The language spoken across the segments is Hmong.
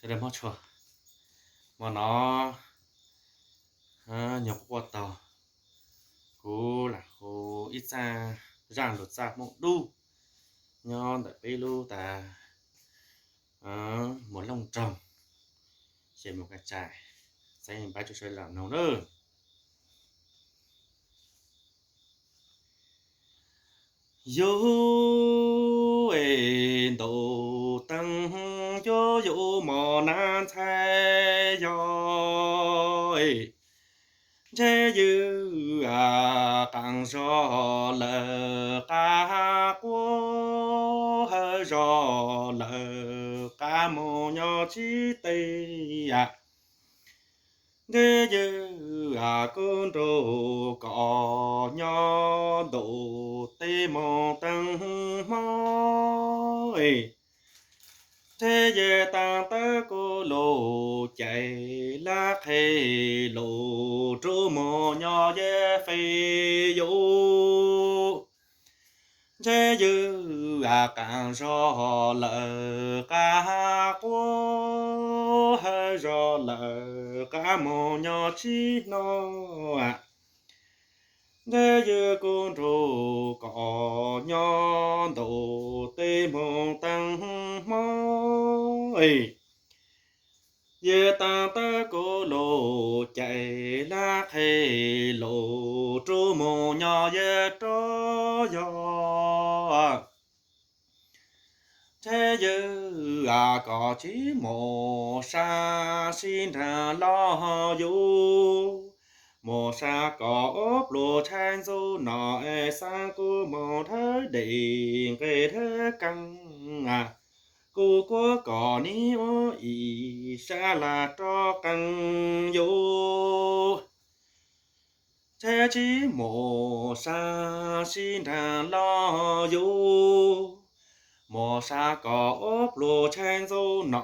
Hmo tshua, hmo no nyuam qhuav tau, kuv lam hu ib txaj zaj lus txaj Hmoob Dub nyob ntawm peb lub tas Muas Looj Roog, xyem mus ka tsais, xeeb pab tsuas sawv los mloog nawb. Yus ntaus teeb, yus yus mos nas ntxhais yog, ntshe yus qaas zog lawm qab quaj, hawm zog lawm qab mus nyob tsis teb. Ntshe yus kuj nrug kom nyob ntuj teb mus teeb hmo. Ntshe yus taag tawb kuv lug cais lab qhe lug rua mus nyob yus fej yus. Ntshe yus qaas zog lawm qab quaj, hawm zog lawm qab mus nyob tsis hnov. Ntshe yus kuj nrug kom nyob ntuj teb mus teeb hmo. Yus taag tawb kuv lug cais lab qhe lug rua mus nyob yus rov yog. Ntshe yus kom tsis mus sab sib nraag los yus, mus sab kom ob pluas tshai ntxuv no es xaav kuv mus dhawv dej nqes dhawv keeb. Kuv kuaj kom nib ua ib sab laj rov qeeb yus. Ntshe tsis mus sab sib nraag los yus, mus sab kom ob pluas tshai ntxuv no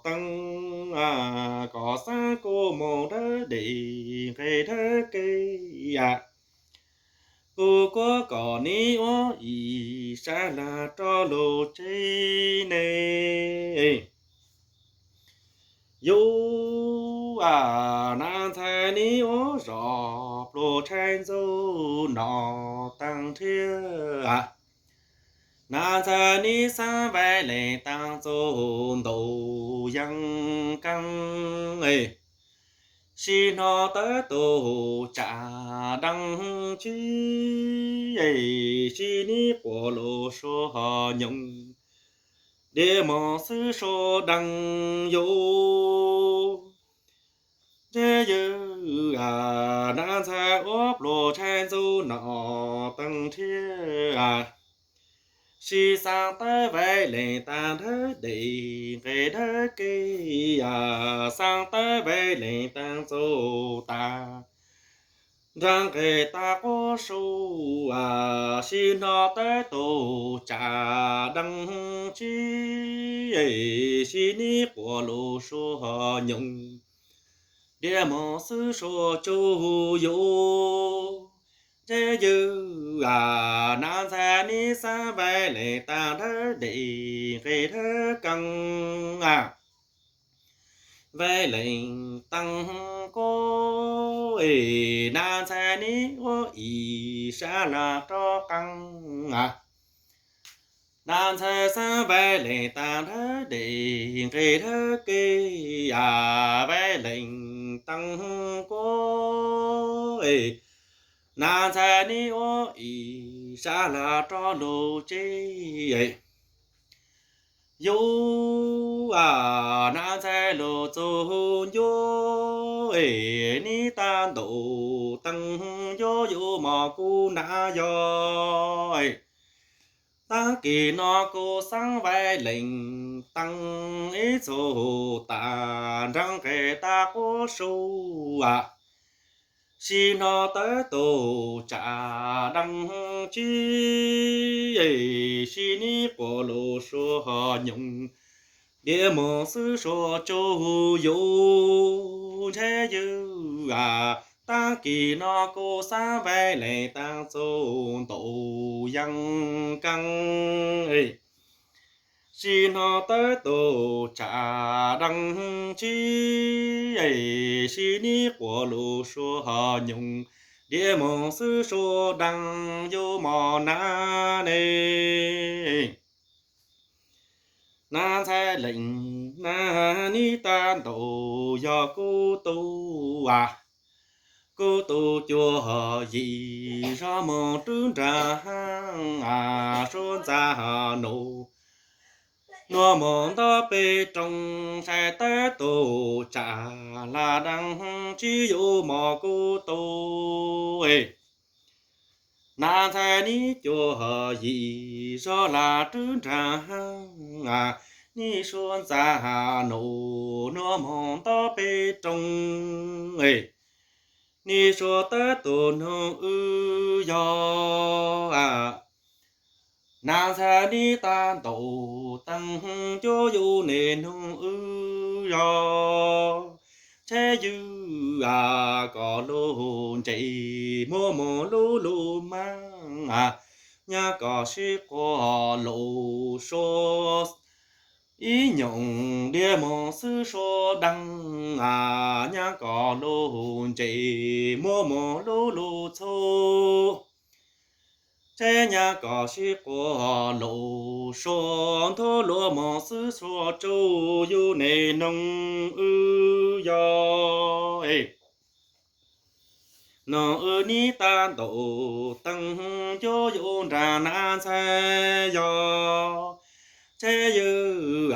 teeb, kom xaav kuv mus dhawv dej nqes dhawv keeb. Kuv kuaj kom nib ua ib sab laj rov lug tsev ne. Yus nas ntxhais nib ua zog pluas tshai ntxuv no teeb thiab. Nas ntxhais nib xaav vaim lees taag txug ntuj yeeb keeb, sib hnov tawb tug tsam deev tsib, sib nib quas lug suav nyoos, diam mus xwb suav deev yus. Ntshe yus nas ntxhais ua pluas tshai ntxuv no teeb thiab. Sib xaav tawb vaim lees taag dhawv dej nqes dhawv keeb, xaav tawb vaim lees taag txug taag nraag nqes taag quas su, sib hnov tawb tug tsam deev tsib, sib nib quas lug suav nyoos, diam mus xwb suav tsuj yus. Ntshe yus nas ntxhais nib xaav vaim lees taag dhawv dej nqes dhawv keeb, vaim lees taag kuv, nas ntxhais nib ua ib sab laj rov qeeb. Nas ntxhais xaav vaim lees taag dhawv dej nqes dhawv keeb, vaim lees taag kuv, nas ntxhais nib ua ib sab laj rov lug tsev. Yus nas ntxhais lug txug ncuab, nib taag ntuj teeb ncuab yus mos kuv nas yog. Taag kis no kuv xaav vaim lees taag ib txug taag nraag nqes taag quas su, sib hnov tawb tug tsam deev tsib, sib nib quas lug suav nyoos, diam mus xwb suav tsuj yus. Ntshe yus taag kis no kuv xaav vaim lees taag txug ntuj yeeb keeb, Tsis hnov tawb tus tsam deev tsib, sib nib quas lus suav nyoos, diav moos xwb suav deev yuav mos nab ne. Nab ntxhais leej nab nib tag ntaus yog kuv tus, kuv tus cuag yim zog moos rwb nrag hav, suav ntxa nus nua moos nto peb rooj, sai tawb tus tsam lam deev tsib yuav mos kuv tus. Nab ntxhais nib cuag yim zog lam rwb nrag hav, nib suav ntxa nus nua moos nto peb rooj, nib suav tawb tus noog wb yog. Nab ntxhais nib tag ntaus teeb cuab yus niam noog wb yog. Tsheb ywg kom lug ntses muab moos lub lug maab, nyab kom sib quas lus suav ib nyoos, diav moos xwb suav deev, nyab kom lug ntses muab moos lub lug txhub. Tsheb nyab kom sib quas lus suav nthuav luag moos xwb suav tsuj yus niam noog wb yog. Noog wb nib tag ntaus teeb cuab yus nrag nab ntxhais yog. Tsheb ywg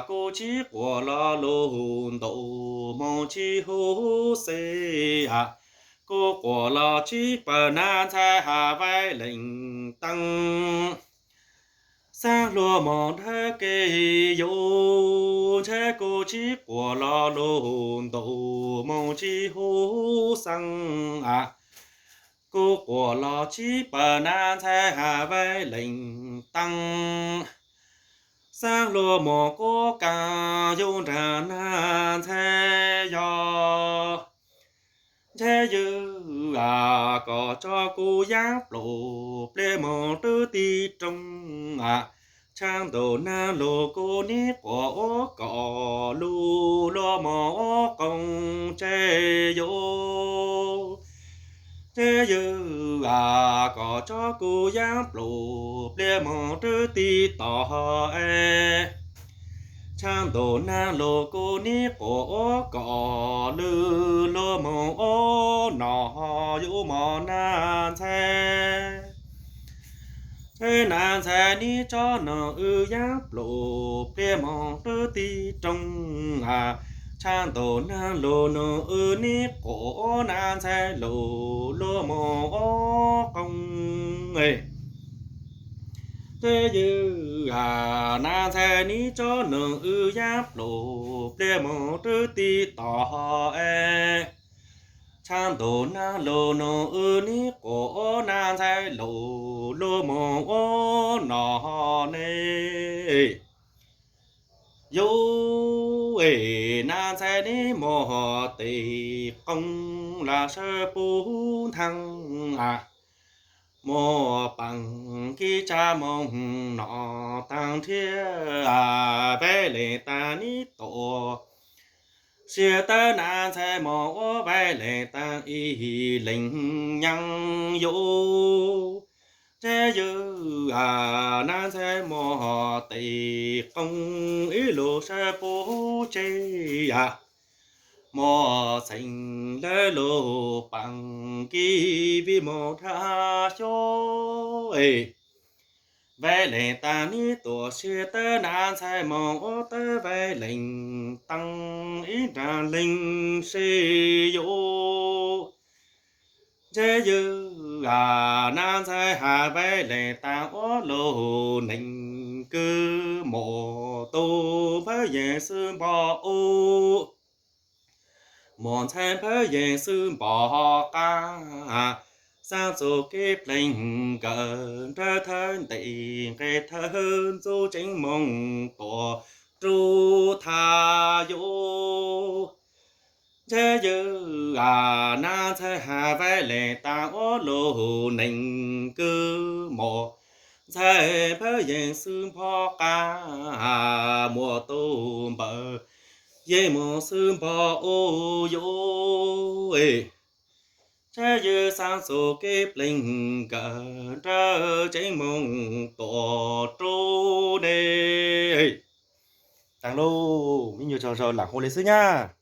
kuv tsib quas lo lug ntaus moos tsib huv xeeb, kuv quas los tsib pawg nab ntxhais has vaib leej teeb. Xaab luag moos dawb kev yus, tsheb kuv tsib quas lo lug ntaus moos tsib huv xeeb, kuv quas los tsib pawg nab ntxhais has vaib leej teeb. Xaab luag moos quab kaag yus nrag nab ntxhais yog. Tsheb ywg kom tso kuv yaab plaum pliag moos rwb ti rooj, tshaaj ntaus naag lug kuv nib quas ua kom lug luag moos ua qoos tseg yus. Tsheb ywg kom tso kuv yaab plaum pliag moos rwb ti tom es, tshaaj ntaus naag lug kuv nib quas ua kom lug luag moos ua nom yus mos nab ntxhais. Tsheb nab ntxhais nib tso noog wb yaab plaum pliag moos rwb ti rooj, tshaaj ntaus naag lug noog wb nib quas ua nab ntxhais lug luag moos ua qoos. Tsheb ywg nab ntxhais nib tso noog wb yaab plaum pliag moos rwb ti tom es, tshaaj ntaus naag lug noog wb nib quas ua nab ntxhais lug luag moos ua nom ne. Yus es nab ntxhais nib moog tes qoos lam sawv pub ntaag, moog paam kib tsa moog nom taag nrhiab, vaib leej taag nib tuam siab tawb nab ntxhais moog ua vaib leej taag ib leeg nyaab yus. Tsheb ywg nab ntxhais moog tes qoos ib lug sawv pub tseg, moog txheem lawv lug paam kib vim moog dhab xyuas. Vaib leej taag nib tuam siab tawb nab ntxhais moog ua tawb vaib leej taag ib nraag leeg seb yus. Tsheb ywg nab ntxhais has vaib leej taag ua lug neeg kws muaj tug npawb yeej xwb npo u, muaj ntxhais npawb yeej xwb npo qab, xaab txug kev pleeg kawm nrawg thawj ntees nqe thawj ntxuv tseeb moog tuam rua thaj yus. Tsheb ywg nab ntxhais has vaib leej taag ua lug neeg kws muaj ntxhais npawb yeej xwb npo qab, muaj tub npawg, yeej mus xwb npog u yuv, tsab ywg xav txuj kev pleeg kawm nrawj tseeb moog tuaj rua nej. Taag lug, me nyuam tsaug zog lam hu le xwb nyab.